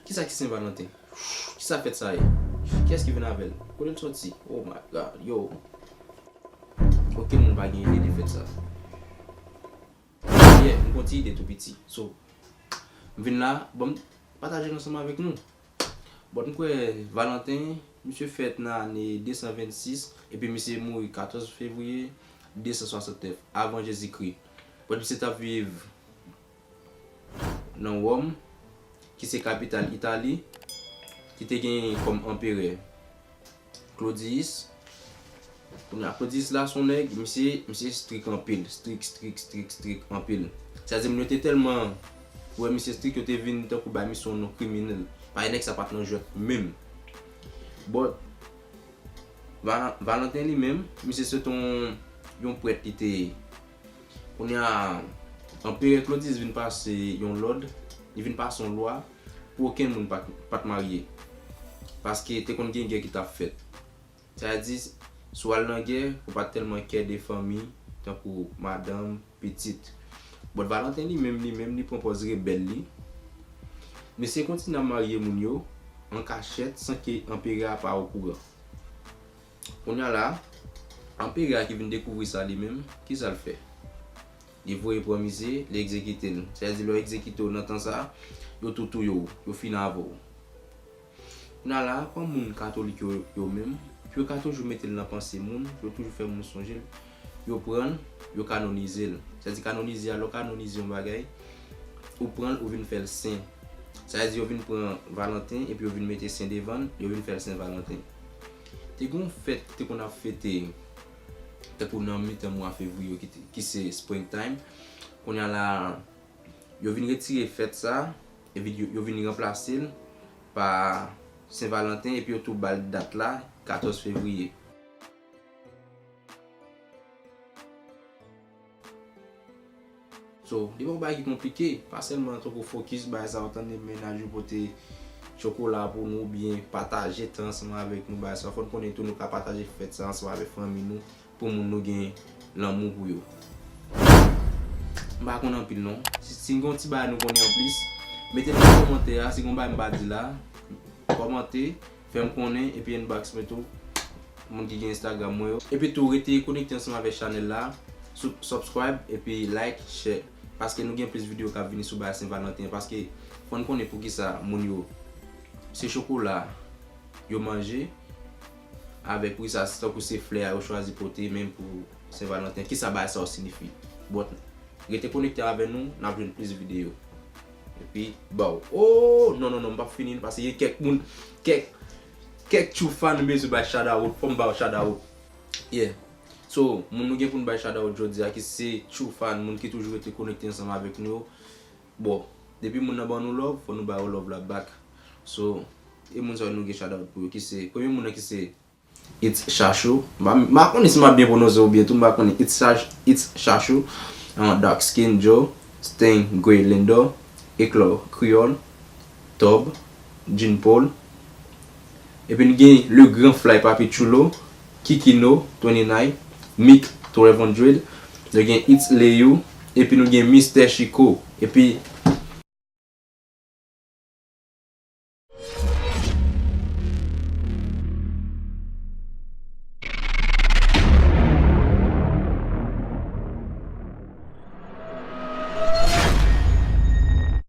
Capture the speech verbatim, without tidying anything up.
Kisa ki Sen Valanten? Kisa fèt sa ye? Kiyès ki vin avè l? Kote l soti? Oh my God, yo. Okenn moun pa gen ide de fèt sa. Yeah, m gon ti ide tou piti. So, m vin la, bon, m pataje l ansanm avèk nou. Bon, m kwè Valanten, misye fèt nan ane de san vennsis, epi misye mouri katòz fevriye de san swasantnèf avan Jezikri. Bon, misye t ap viv nan Wòm, ki se kapital Itali, ki te genyen kòm anperè Klodiyis. Kounye a, Klodiyis la se yon nèg, misye, misye strik anpil, strik, strik, strik, strik anpil. Sa di moun yo te tèlman wè misye strik, yo te vin tankou bay misye yon non kriminèl. Paske nèg sa pa t nan jwèt menm. But, Val-, Valanten li menm, misye se te yon, yon prèt li te ye. Kounye a, anperè Klodiyis vin pase yon lòd, li vin pase yon lwa pou okenn moun pa t, pa t marye. Paske te konn gen gè ki t ap fèt. Sa vle di, si w al nan gè, ou pa t tèlman kè de fanmi, tankou madanm, pitit. But Valanten li menm, li menm, li pran pòz rebèl li. Misye kontinye ap marye moun yo an kachèt san ke anperè a pa okouran. Kounye a la, anperè a ki vin dekouvri sa li menm, kisa l fè? Li voye pran misye, li egzekite l. Sa vle di, lè yo egzekite w nan tan sa, yo tou touye w, yo fini avè w. Kounye a la, kòm moun katolik yo, yo menm, pou yo ka toujou mete l nan panse moun, pou yo toujou fè moun sonje l, yo pran l, yo kanonize l. Sa vle di kanonize a, lè w kanonize yon bagay, ou pran l, ou vin fè l sen. Sa vle di yo vin pran Valanten, epi yo vin mete sen devan l, yo vin fè l Sen Valanten. Te gen yon fèt ki te konn ap fete, tankou nan mitan mwa fevriye ki te, ki se springtime. Kounye a la, yo vin retire fèt sa, epi yo, yo vin ranplase l pa Sen Valanten, epi yo tou ba l dat la, katòz fevriye. So, li pa yon bagay ki konplike, pa sèlman tankou fokis bagay sa yo, tande mennaj yo pote chokola pou nou, oubyen pataje tan ansanm avèk nou, bagay sa yo. Fò n konnen tou nou ka pataje fèt sa ansanm avèk fanmi nou, pou moun nou gen lanmou pou yo. M pa konn anpil non. Si, si n gen yon ti bagay nou konnen anplis, mete l nan kòmantè a, si gen yon bagay m pa di la, kòmante, fè m konnen, epi inbox mwen tou, moun ki gen Instagram mwen yo. Epi tou, rete konekte ansanm avèk chanèl la, sou, subscribe, epi like, share, paske nou gen plis videyo k ap vini sou bagay Sen Valanten an, paske fò n konnen poukisa moun yo, se chokola yo manje, avèk poukisa, tankou se flè a yo chwazi pote menm pou Sen Valanten, kisa bagay sa yo siyifi. But, rete konekte avè nou, n ap jwenn plis videyo. Epi, baw. Oh, non, non, non, m p ap fini, paske gen kèk moun, kèk, kèk true fan m bezwen bay shout out, fò m ba yo shout out. Yeah. So, moun nou gen pou n bay shout out jodi a, ki se true fan, moun ki toujou rete konekte ansanm avèk nou yo. Bon, depi moun nan ban nou love, fò nou ba yo love la back. So, e moun sa yo nou gen shout out pou yo, ki se, premye moun nan ki se It's Chachou. M pa, m pa konnen si m ap byen pwononse ou byen tou, m pa konnen. It's Chach-, It's Chachou, uh, Dark Skin Joe, Sting Grey Lindor, Eclore Creole, Tob, Jean Paul. Epi nou gen Le Grand Fly Papi Chulo, Kikino, twenty-nine, Mick, twelve hundred. Nou gen It's Leyou. Epi nou gen Mister Chico. Epi